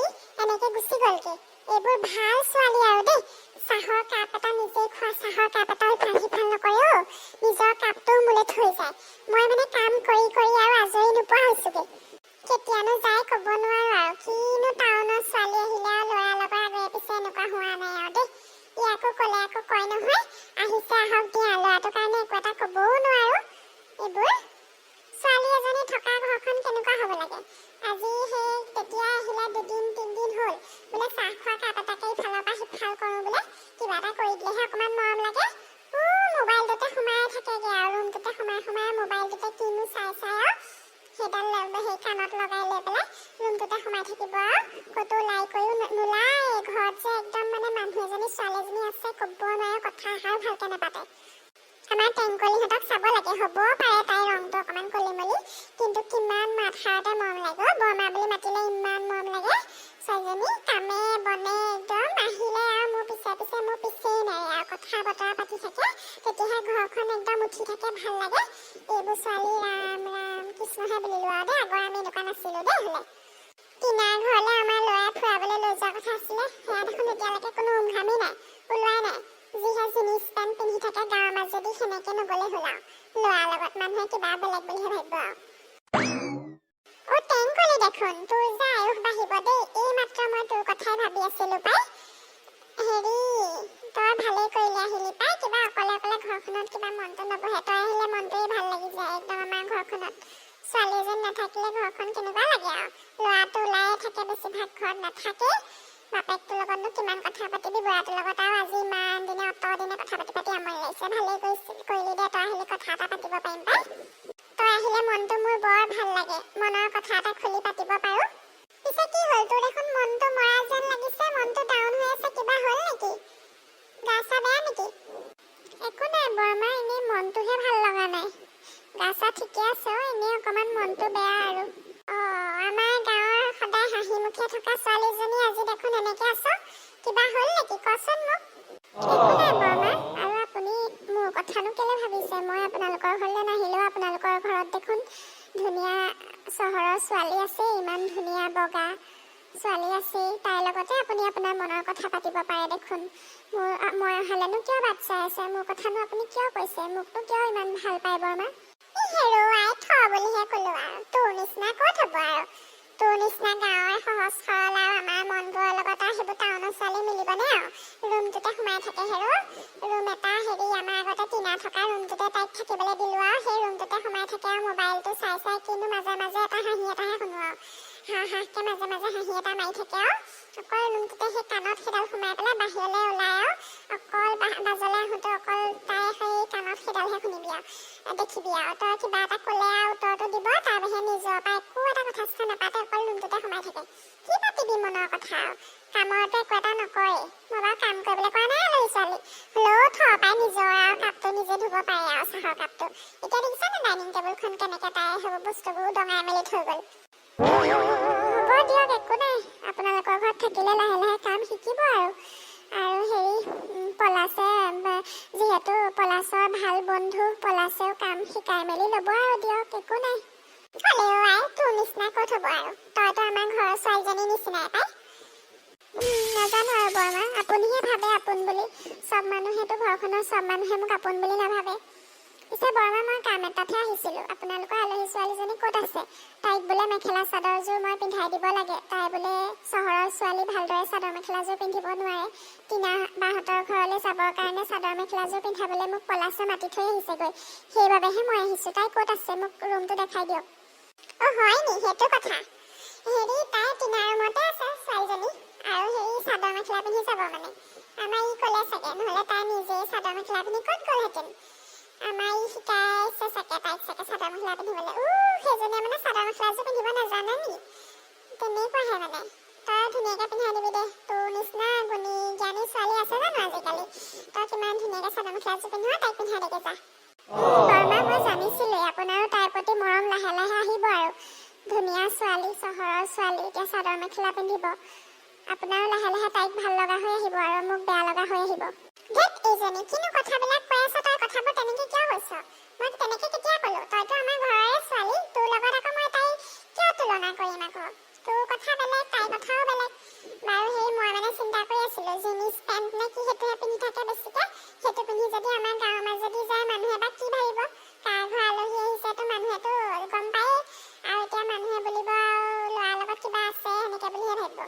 মেলি এনেকে গুচি গ'লগে। এইবোৰ ভাল ছোৱালী আৰু দেই। চাহৰ কাপ এটা, নিজে খোৱা চাহৰ কাপ এটা ইফাল সিফাল নকৰে অ'। নিজৰ কাপটোও মোলৈ থৈ যায়। মই মানে কাম কৰি কৰি আৰু আজৰি নোপোৱা হৈছোগে। কেতিয়ানো যায় ক'ব নোৱাৰো আৰু। কিনো টাউনৰ ছোৱালী আহিলে আৰু ল'ৰাৰ লগত আগে পিছে এনেকুৱা হোৱা নাই আৰু দেই। ইয়াকো ক'লে আকৌ কয় নহয়, আহিছে আহক দিয়া। ল'ৰাটোৰ কাৰণে একো এটা ক'বও নোৱাৰো। এইবোৰ ছোৱালী এজনী থকা ঘৰখন কেনেকুৱা হ'ব লাগে? আজি সেই তেতিয়া আহিলে, দুদিন তিনিদিন হ'ল। বোলে চাহ খোৱা কাপ এটাকে ইফালৰ পৰা সিফাল কৰোঁ বোলে, কিবা এটা কৰি দিলেহে অকণমান মৰম লাগে। মোবাইলটোতে সোমাই থাকেগে আৰু, ৰুমটোতে সোমাই সোমাই মোবাইলটোতে কিনো চাই চাই আৰু সেইডাল সেই কাণত লগাই লৈ পেলাই ৰুমটোতে সোমাই থাকিব আৰু ক'তো ওলাই কৰিও নোলায়। ঘৰত যে একদম মানে মানুহ এজনী, ছোৱালী এজনী আছে ক'ব নোৱাৰে, কথা এষাৰো ভালকে নাপাতে। আমাৰ টেংকলিহঁতক চাব লাগে। হ'ব পাৰে তাইৰ ৰংটো অকণমান কলিমলি, কিন্তু কিমান মাত সাৰতে মৰম লাগে অ'। বৰমা বুলি মাতিলে ইমান মৰম লাগে ছোৱালীজনী। কামে বনে একদম আহিলে আৰু মোৰ পিছে পিছে, মোৰ পিছেই নাই আৰু, কথা বতৰা পাতি থাকে। তেতিয়াহে ঘৰখন একদম উঠি থাকে, ভাল লাগে। এইবোৰ ছোৱালী, ৰাম ৰাম, কৃষ্ণহে বুলিলো আৰু দেই। আগৰ আমি এনেকুৱা নাছিলো দেই। হ'লে টিনাৰ ঘৰলৈ আমাৰ ল'ৰাই ফুৰাবলৈ লৈ যোৱা কথা আছিলে, সেয়া দেখোন এতিয়ালৈকে কোনো উমঘামেই নাই, ওলোৱাই নাই। যিহে জিনিচ পেণ্ট পিন্ধি থাকে গাঁৱৰ মাজেদি, সেনেকে নগ'লে হ'ল আৰু ল'ৰাৰ লগত মানুহে কিবা বেলেগ বুলিহে ভাবিব আৰু। অ টেংকলি দেখোন, তোৰ যে আয়ুস বাঢ়িব দেই। এই মাত্ৰ মই তোৰ কথাই ভাবি আছিলো পাই। হেৰি, তই ভালেই কৰিলি আহিলি পাই। কিবা অকলে অকলে ঘৰখনত কিবা মনটো নবহে। তই আহিলে মনটোৱে ভাল লাগি যায় একদম। আমাৰ ঘৰখনত ছোৱালী এজনী নাথাকিলে ঘৰখন কেনেকুৱা লাগে আৰু? ল'ৰাটো ওলায়ে থাকে, বেছিভাগ ঘৰত নাথাকে। বাপেকটোৰ লগতনো কিমান কথা পাতিবি, বুঢ়াটোৰ লগত আৰু আজি ইমান দিনে, অত দিনে কথা পাতি পাতি আমনি লাগিছে। ভালেই কৰিলি দে, তই আহিলি, কথা এটা পাতিব পাৰিম পাই। তই আহিলে মনটো মোৰ বৰ ভাল লাগে, মনৰ কথা এটা খুলি পাতিব পাৰো। পিছে কি হ'ল? তোৰ দেখোন মনটো মৰা যেন লাগিছে, মনটো ডাউন হৈ আছে। কিবা হ'ল নেকি? গা চা বেয়া নেকি? একো নাই বৰমা, এনেই মনটোহে ভাল লগা নাই। গা চা ঠিকে আছে অ', এনেই অকণমান মনটো বেয়া আৰু। অ আমাৰ গাঁৱৰ সদায় হাঁহি মুখে থকা ছোৱালীজনী আজি দেখোন এনেকে আছ, কিবা হ'ল নেকি? কচোন মোক। একো নাই বৰমা। আৰু আপুনি মোৰ কথানো কেলে ভাবিছে? মই আপোনালোকৰ ঘৰলৈ নাহিলেও আপোনালোকৰ ঘৰত দেখোন ধুনীয়া চহৰৰ ছোৱালী আছে, ইমান ধুনীয়া বগা ছোৱালী আছে। তাইৰ লগতে আপুনি আপোনাৰ মনৰ কথা পাতিব পাৰে দেখোন। মই অহালেনো কিয় বাট চাই আছে? মোৰ কথানো আপুনি কিয় কৈছে? মোকনো কিয় ইমান ভাল পায় বৰমা? ই হেৰৌ আই, থ বুলিহে ক'লো আৰু। তোৰ নিচিনা ক'ত হ'ব আৰু? তোৰ নিচিনা গাঁৱৰ সহজ সৰল আৰু আমাৰ মনবোৰৰ লগত আৰু সেইবোৰ টাউনৰ ছোৱালী মিলিবনে আৰু? ৰুমটোতে সোমাই থাকে হেৰৌ। ৰুম এটা হেৰি, আমাৰ আগতে টিনা থকা ৰুমটোতে তাইক থাকিবলৈ দিলো আৰু সেই ৰুমটোতে সোমাই থাকে আৰু মোবাইলটো চাই চাই কিনো মাজে মাজে এটা হাঁহি এটাহে শুনো আৰু, হা হাকে মাজে মাজে হাঁহি এটা মাৰি থাকে আৰু অকল ৰুমটোতে সেই কাণত সেইডাল সোমাই পেলাই বাহিৰলৈ ওলাই আৰু অকল বাজলৈ আহোঁতে অকল তাই সেই কাণত সেইডালহে শুনিবি আৰু দেখিবি আৰু। তই কিবা এটা ক'লে আৰু উত্তৰটো দিব, তাৰ বাহিৰে নিজৰ পৰা একো এটা কথা চথা নাপাতে, অকল ৰুমটোতে সোমাই থাকে। কি পাতিবি মনৰ কথা আৰু? কামৰতো একো এটা নকৰে। মই বাৰু কাম কৰিবলৈ কোৱা নাই আলহী ছোৱালী, হ'লেও থ পাই, নিজৰ আৰু কাপটো নিজে ধুব পাৰে আৰু চাহৰ কাপটো। এতিয়া দেখিছা নে ডাইনিং টেবুলখন কেনেকে তাই সেইবোৰ বস্তুবোৰ দঙাই মেলি থৈ গ'ল? হ'ব দিয়ক, একো নাই। আপোনালোকৰ ঘৰত থাকিলে লাহে লাহে কাম শিকিব আৰু। আৰু হেৰি, পলাশে যিহেতু পলাশৰ ভাল বন্ধু, পলাশেও কাম শিকাই মেলি ল'ব আৰু। দিয়ক, একো নাই। হ'লেও আই, তোৰ নিচিনা ক'ত হ'ব আৰু? তইতো আমাৰ ঘৰৰ ছোৱালীজনীৰ নিচিনাই পাই। নাজানো আৰু বৰমা, আপুনিহে ভাবে আপোন বুলি। চব মানুহেতো, ঘৰখনৰ চব মানুহে মোক আপোন বুলি নাভাবে। পিছে বৰমা, মই কাম এটাতহে আহিছিলোঁ। আপোনালোকৰ আলহী ছোৱালীজনী ক'ত আছে? তাইক বোলে মেখেলা চাদৰযোৰ মই পিন্ধাই দিব লাগে। তাই বোলে চহৰৰ ছোৱালী, ভালদৰে চাদৰ মেখেলাযোৰ পিন্ধিব নোৱাৰে। টিনা বাহঁতৰ ঘৰলৈ যাবৰ কাৰণে চাদৰ মেখেলাযোৰ পিন্ধাবলৈ মোক পলাশে মাতি থৈ আহিছেগৈ। সেইবাবেহে মই আহিছোঁ। তাই ক'ত আছে, মোক ৰুমটো দেখাই দিয়ক। অ হয় নি, সেইটো কথা? হেৰি, তাই টিনা ৰুমতে আছে ছোৱালীজনী। আৰু হেৰি, চাদৰ মেখেলা পিন্ধি যাব মানে আমাৰ ই ক'লে চাগে, নহ'লে তাই নিজে চাদৰ মেখেলা পিন্ধি ক'ত গ'লহেঁতেন? আমাৰ ই শিকাইছে চাগে তাইক চাগে চাদৰ মেখেলা পিন্ধিবলৈ। সেইজনীয়ে মানে চাদৰ মেখেলাযোৰ পিন্ধিব নাজানে নি? তেনেকুৱাহে মানে। তই ধুনীয়াকে পিন্ধাই দিবি দে। তোৰ নিচিনা গুণী জ্ঞানী ছোৱালী আছে জানো আজিকালি? তই কিমান ধুনীয়াকে চাদৰ মেখেলাযোৰ পিন্ধ, তাইক পিন্ধাই দেগে যা। বৰমা, মই জানিছিলোঁৱেই আপোনাৰো তাইৰ প্ৰতি মৰম লাহে লাহে আহিব আৰু। ধুনীয়া ছোৱালী, চহৰৰ ছোৱালী, এতিয়া চাদৰ মেখেলা পিন্ধিব। আপোনাৰো লাহে লাহে তাইক ভাল লগা হৈ আহিব আৰু মোক বেয়া লগা হৈ আহিব। ধেত এইজনী, কিনো কথাবিলাক কৈ আছ তই? কথাবোৰ তেনেকে কিয় কৈছ? মই তেনেকে কেতিয়া ক'লো? তইতো আমাৰ ঘৰৰে ছোৱালী, তোৰ লগত আকৌ মই তাই কিয় তুলনা কৰিম আকৌ? তোৰ কথা বেলেগ, তাইৰ কথাও বেলেগ। বাৰু, সেই মই মানে চিন্তা কৰি আছিলো, জিনিছ পেণ্ট নে কি সেইটোহে পিন্ধি থাকে বেছিকে। সেইটো পিন্ধি যদি আমাৰ গাঁৱৰ মাজেদি যায়, মানুহে বা কি ভাবিব? কাৰ ঘৰ আলহী আহিছে তো মানুহেতো গম পায়েই। আৰু এতিয়া মানুহে বুলিব আৰু ল'ৰাৰ লগত কিবা আছে সেনেকে বুলিহে ভাবিব।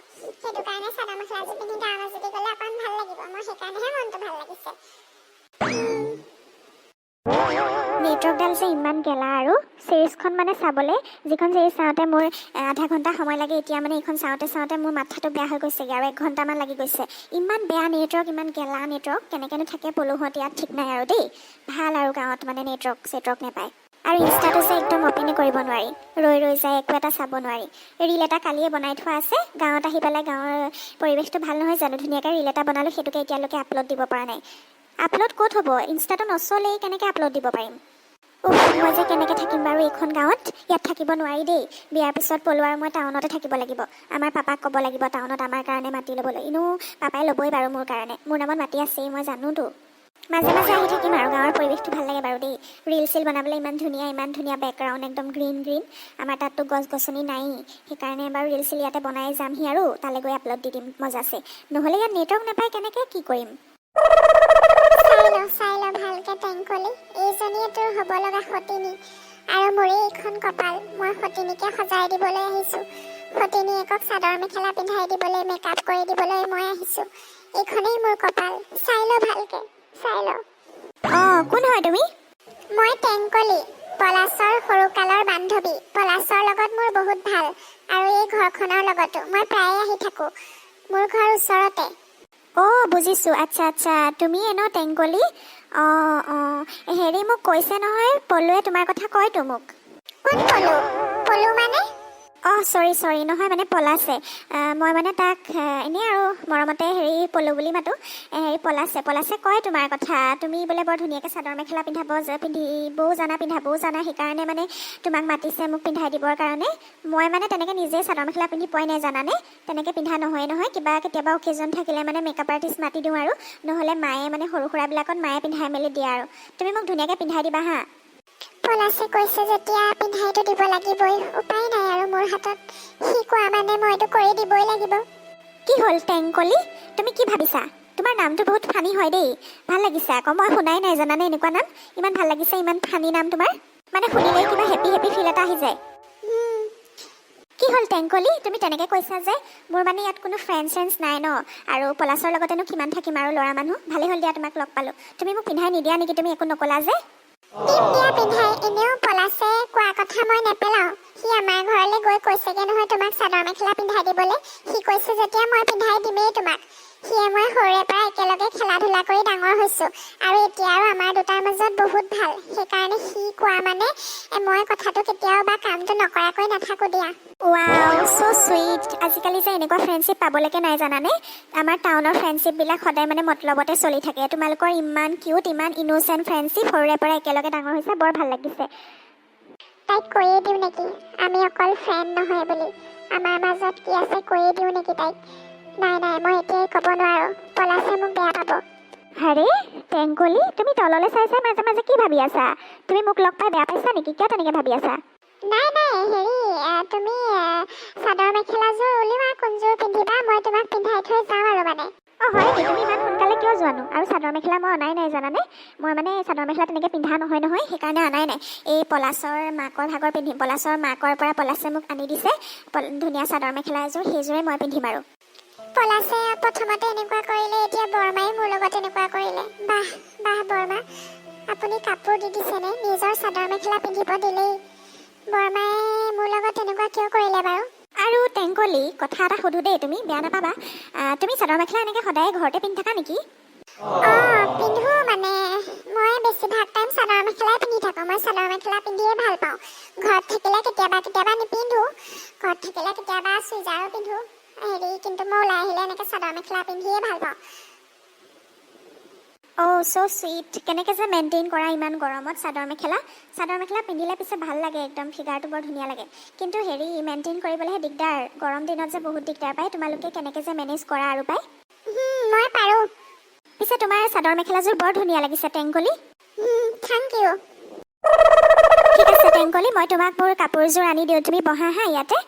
সেইটো কাৰণে চাদৰ মেখেলাযোৰ পিন্ধি গাঁৱৰ মাজেদি গ'লে অকণ ভাল লাগিব। মই সেইকাৰণেহে মনটো ভাল লাগিছে। নেটৱৰ্কডাল যে ইমান গেলা। আৰু চিৰিজখন মানে চাবলৈ, যিখন চিৰিজ চাওঁতে মোৰ আধা ঘণ্টা সময় লাগে, এতিয়া মানে এইখন চাওঁতে চাওঁতে মোৰ মাথাটো বেয়া হৈ গৈছেগৈ আৰু 1 ঘণ্টামান লাগি গৈছে। ইমান বেয়া নেটৱৰ্ক, ইমান গেলা নেটৱৰ্ক। কেনেকৈনো থাকে পলুহঁত ইয়াত ঠিক নাই আৰু দেই। ভাল আৰু গাঁৱত মানে নেটৱৰ্ক চেটৱৰ্ক নাপায়। আৰু ইনষ্টাটো যে একদম অ'পেনে কৰিব নোৱাৰি, ৰৈ ৰৈ যায়, একো এটা চাব নোৱাৰি। ৰীল এটা কালিয়ে বনাই থোৱা আছে। গাঁৱত আহি পেলাই গাঁৱৰ পৰিৱেশটো ভাল নহয় জানো, ধুনীয়াকৈ ৰীল এটা বনালোঁ, সেইটোকে এতিয়ালৈকে আপলোড দিব পৰা নাই। আপলোড ক'ত হ'ব? ইনষ্টাটো নচলেই, কেনেকৈ আপলোড দিব পাৰিম? উফ, মই যে কেনেকৈ থাকিম বাৰু এইখন গাঁৱত? ইয়াত থাকিব নোৱাৰি দেই। বিয়াৰ পিছত পলো আৰু মই টাউনতে থাকিব লাগিব। আমাৰ পাপাক ক'ব লাগিব টাউনত আমাৰ কাৰণে মাটি ল'বলৈ। এনেও পাপাই ল'বই বাৰু মোৰ কাৰণে, মোৰ নামত মাটি আছেই, মই জানোতো। মাজে মাজে আহি থাকিম আৰু। গাঁৱৰ পৰিৱেশটো ভাল লাগে বাৰু দেই। ৰীল চিল বনাবলৈ ইমান ধুনীয়া, ইমান ধুনীয়া বেকগ্ৰাউণ্ড, একদম গ্ৰীণ গ্ৰীণ। আমাৰ তাততো গছ গছনি নাই। সেইকাৰণে বাৰু ৰীল চিল ইয়াতে বনাই যামহি আৰু তালৈ গৈ আপলোড দি দিম মজাছে। নহ'লে ইয়াত নেটৱৰ্ক নাপায়, কেনেকৈ কি কৰিম? চাই ল, চাই ল ভালকে টেংকলি। এইজনীয়ে তোৰ হ'ব লগা সতিনী। আৰু মোৰেই এইখন কপাল, মই সতিনীকে সজাই দিবলৈ আহিছো। সতিনীয়েকক চাদৰ মেখেলা পিন্ধাই দিবলৈ, মেকআপ কৰি দিবলৈ মই আহিছো। এইখনেই মোৰ কপাল। চাই ল ভালকে, চাই ল। অঁ, কোন হয় তুমি? মই টেংকলি, পলাশৰ সৰুকালৰ বান্ধৱী। পলাশৰ লগত মোৰ বহুত ভাল আৰু এই ঘৰখনৰ লগতো মই প্ৰায়ে আহি থাকো। মোৰ ঘৰ ওচৰতে। অ', বুজিছোঁ। আচ্ছা আচ্ছা, তুমিয়ে ন টেংকলি? অঁ অঁ হেৰি, মোক কৈছে নহয় পলুৱে, তোমাৰ কথা কয়তো মোক। কোন পলু? পলু মানে? অঁ, চৰি চৰি, নহয় মানে পলাশে। মই মানে তাক এনেই আৰু মৰমতে হেৰি পলু বুলি মাতোঁ। হেৰি, পলাশে পলাশে কয় তোমাৰ কথা। তুমি বোলে বৰ ধুনীয়াকৈ চাদৰ মেখেলা পিন্ধাব পিন্ধিবও জানা, পিন্ধাবও জানা। সেইকাৰণে মানে তোমাক মাতিছে মোক পিন্ধাই দিবৰ কাৰণে। মই মানে তেনেকৈ নিজে চাদৰ মেখেলা পিন্ধি পোৱাই নাই জানানে। তেনেকৈ পিন্ধা নহয় নহয়। কিবা কেতিয়াবা অকেজন থাকিলে মানে মেকআপ আৰ্টিষ্ট মাতি দিওঁ আৰু নহ'লে মায়ে মানে সৰু সুৰাবিলাকত মায়ে পিন্ধাই মেলি দিয়ে। আৰু তুমি মোক ধুনীয়াকৈ পিন্ধাই দিবা হা। পলাশে কৈছে যেতিয়া পিন্ধাইতো দিব লাগিবই। উপায় নাই আৰু মোৰ হাতত। সি কোৱা মানে মইতো কৰি দিবই লাগিব। কি হ'ল টেংকলি, তুমি কি ভাবিছা? তোমাৰ নামটো বহুত ফানি হয় দেই, ভাল লাগিছে আকৌ। মই শুনাই নাই জানানে এনেকুৱা নাম। ইমান ভাল লাগিছে, ইমান ফানি নাম তোমাৰ। মানে শুনিলেই কিবা হেপী হেপী ফিল এটা আহি যায়। কি হ'ল টেংকলি, তুমি তেনেকৈ কৈছা যে? মোৰ মানে ইয়াত কোনো ফ্ৰেণ্ড চেণ্ডছ নাই ন। আৰু পলাশৰ লগতেনো কিমান থাকিম আৰু, ল'ৰা মানুহ। ভালেই হ'ল দিয়া তোমাক লগ পালোঁ। তুমি মোক পিন্ধাই নিদিয়া নেকি? তুমি একো নকলা যে? দিম দিয়া পিন্ধাই। এনেও পলাশে কোৱা কথা মই নেপেলাওঁ। সি আমাৰ ঘৰলৈ গৈ কৈছেগে নহয় তোমাক চাদৰ মেখেলা পিন্ধাই দিবলৈ। সি কৈছে যেতিয়া মই পিন্ধাই দিমেই তোমাক। সিয়ে মই সৰুৰে পৰা একেলগে খেলা ধূলা কৰি ডাঙৰ হৈছো আৰু এতিয়া আৰু আমাৰ দুটাৰ মাজত বহুত ভাল। সেইকাৰণে সি কোৱা মানে মই কথাটো কেতিয়াও বা কামটো নকৰাকৈ নাথাকো দিয়া। ৱাও, চ' চুইট। আজিকালি যে এনেকুৱা ফ্ৰেণ্ডশ্বিপ পাবলৈকে নাই জানানে। আমাৰ টাউনৰ ফ্ৰেণ্ডশ্বিপবিলাক সদায় মানে মতলবতে চলি থাকে। তোমালোকৰ ইমান কিউট, ইমান ইন'চেণ্ট ফ্ৰেণ্ডশ্বিপ, সৰুৰে পৰা একেলগে ডাঙৰ হৈছে, বৰ ভাল লাগিছে। তাইক কৈয়ে দিওঁ নেকি আমি অকল ফ্ৰেণ্ড নহয় বুলি? আমাৰ মাজত কি আছে কৈয়ে দিওঁ নেকি তাইক? নাই নাই, মই এতিয়াই ক'ব নোৱাৰো। পলাশে মোক বেয়া পাব। আৰে টেংকলি, তুমি তললৈ চাই চাই মাজে মাজে কি ভাবি আছা? তুমি মোক লগ পাই বেয়া পাইছা নেকি? কিয় তেনেকৈ ভাবি আছা? নাই নাই, হেৰি, তুমি চাদৰ মেখেলাযোৰ উলিওৱা, কোনযোৰ পিন্ধিবা, মই তোমাক পিন্ধাই থৈ যাওঁ আৰু মানে। অঁ, হয় নেকি? তুমি ইমান সোনকালে কিয় যোৱানো? আৰু চাদৰ মেখেলা মই অনাই নাই জানানে। মই মানে চাদৰ মেখেলা তেনেকৈ পিন্ধা নহয় নহয়, সেইকাৰণে অনাই নাই। এই পলাশৰ মাকৰ ভাগৰ পিন্ধিম। পলাশৰ মাকৰ পৰা পলাশে মোক আনি দিছে ধুনীয়া চাদৰ মেখেলা এযোৰ, সেইযোৰে মই পিন্ধিম আৰু। পলাশে প্ৰথমতে এনেকুৱা কৰিলে, এতিয়া বৰমাই মোৰ লগত এনেকুৱা কৰিলে। বাহ বাহ বৰমা, আপুনি কাপোৰ দি দিছেনে? নিজৰ চাদৰ মেখেলা পিন্ধিব দিলেই। বৰমাই মোৰ লগত এনেকুৱা কিয় কৰিলে বাৰু? আৰু টেংকলি, কথা এটা সুধো দেই, তুমি বেয়া নাপাবা। তুমি চাদৰ মেখেলা এনেকৈ সদায় ঘৰতে পিন্ধি থাকা নেকি? অঁ, পিন্ধো। মানে মই বেছিভাগ টাইম চাদৰ মেখেলাই পিন্ধি থাকোঁ। মই চাদৰ মেখেলা পিন্ধিয়ে ভাল পাওঁ। ঘৰত থাকিলে কেতিয়াবা কেতিয়াবা নিপিন্ধো। ঘৰত থাকিলে কেতিয়াবা চুইজাৰো পিন্ধো। হেৰি, কিন্তু মই ওলাই আহিলে এনেকৈ চাদৰ মেখেলা পিন্ধিয়ে ভাল পাওঁ। অ' চ' চুইট। কেনেকৈ যে মেইনটেইন কৰা ইমান গৰমত চাদৰ মেখেলা? চাদৰ মেখেলা পিন্ধিলে পিছে ভাল লাগে, একদম ফিগাৰটো বৰ ধুনীয়া লাগে। কিন্তু হেৰি, মেইনটেইন কৰিবলৈহে দিগদাৰ। গৰম দিনত যে বহুত দিগদাৰ পায়। তোমালোকে কেনেকৈ যে মেনেজ কৰা আৰু পায়। মই পাৰোঁ। পিছে তোমাৰ চাদৰ মেখেলাযোৰ বৰ ধুনীয়া লাগিছে টেংকলি। Thank U. ঠিক আছে টেংকলি, মই তোমাক মোৰ কাপোৰযোৰ আনি দিওঁ। তুমি বহা হা ইয়াতে।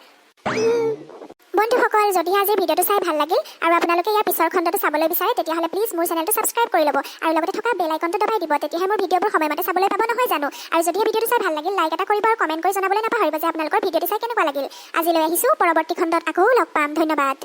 বন্ধুসকল, যদিহে আজিৰ ভিডিঅ'টো চাই ভাল লাগিল আৰু আপোনালোকে ইয়াৰ পিছৰ খণ্ডটো চাবলৈ বিচাৰে, তেতিয়াহ'লে প্লিজ মোৰ চেনেলটো ছাবস্ক্ৰাইব কৰি ল'ব আৰু লগতে থকা বেল আইকনটো দবাই দিব। তেতিয়াহে মোৰ ভিডিঅ'বোৰ সময়মতে চাবলৈ পাব, নহয় জানো? আৰু যদিহে ভিডিঅ'টো চাই ভাল লাগিল, লাইক এটা কৰিব আৰু কমেণ্ট কৰি জনাবলৈ নাপাহৰিব যে আপোনালোকৰ ভিডিঅ'টো চাই কেনেকুৱা লাগিল। আজিলৈ আহিছোঁ, পৰৱৰ্তী খণ্ডত আকৌ লগ পাম। ধন্যবাদ।